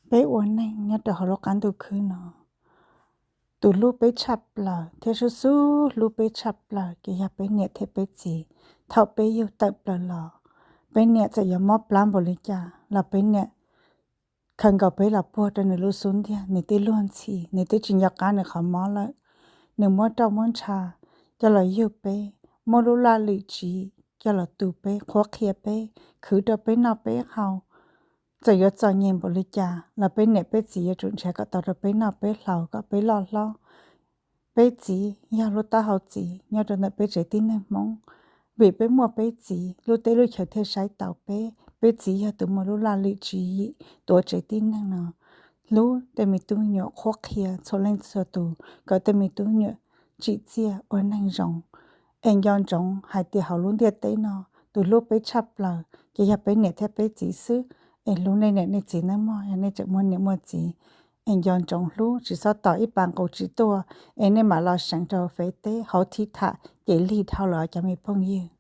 Peb ua neej nyob rau hauv lub qab ntuj khwb no, tus hlub peb tshaj plaws thiab xub xub hlub peb tshaj plaws ces yog peb niam thiab peb txiv. Thaum peb yug tawm plaws los, peb niam txawm yuav mob plab npaum li cas los peb niam khaws nkaus peb los puag rau nws lub xub ntiag, nws twb luag ntxhi, nws twb tsis nco qab nws qhov mob lawm. Nws muab roj muab ntsha coj los yug peb, muab lub laj lim tsiv coj los tu peb, qhuab qhia peb, khwv rau peb noj peb haus. Txawm yuav txom nyem npaum li cas los peb niam peb txiv yuav tsum nrhiav kom tau rau peb noj peb haus kom peb loj hlob. Peb txiv yog lub taub hau txiv nyob rau ntawm peb tsev tib neeg Hmoob. Vim peb muaj peb txiv, lub teb lub chaw thiaj saib taus peb. Peb txiv yog tus muaj lub laj lim tswv yim tuav tsev tib neeg no, hlub tej me tub nyuam, qhuab qhia txhua leej txhua tus kom tej me tub nyuam tsim txiaj ua neeg zoo. Es nco ntsoov hais tias hauv lub ntiaj teb no, tus hlub peb tshaj plaws ces yog peb niam thiab peb txiv xwb. Es hlub nej niam nej txiv nawb mog, yog nej tseem muaj niam muaj txiv. Es nco ntsoov hlub, tsis txhob tos ib pas nqus tsis tuaj es nej mam los seev rau Fev teb hauv thib tham ces lig dhau lawm cov me phooj ywg.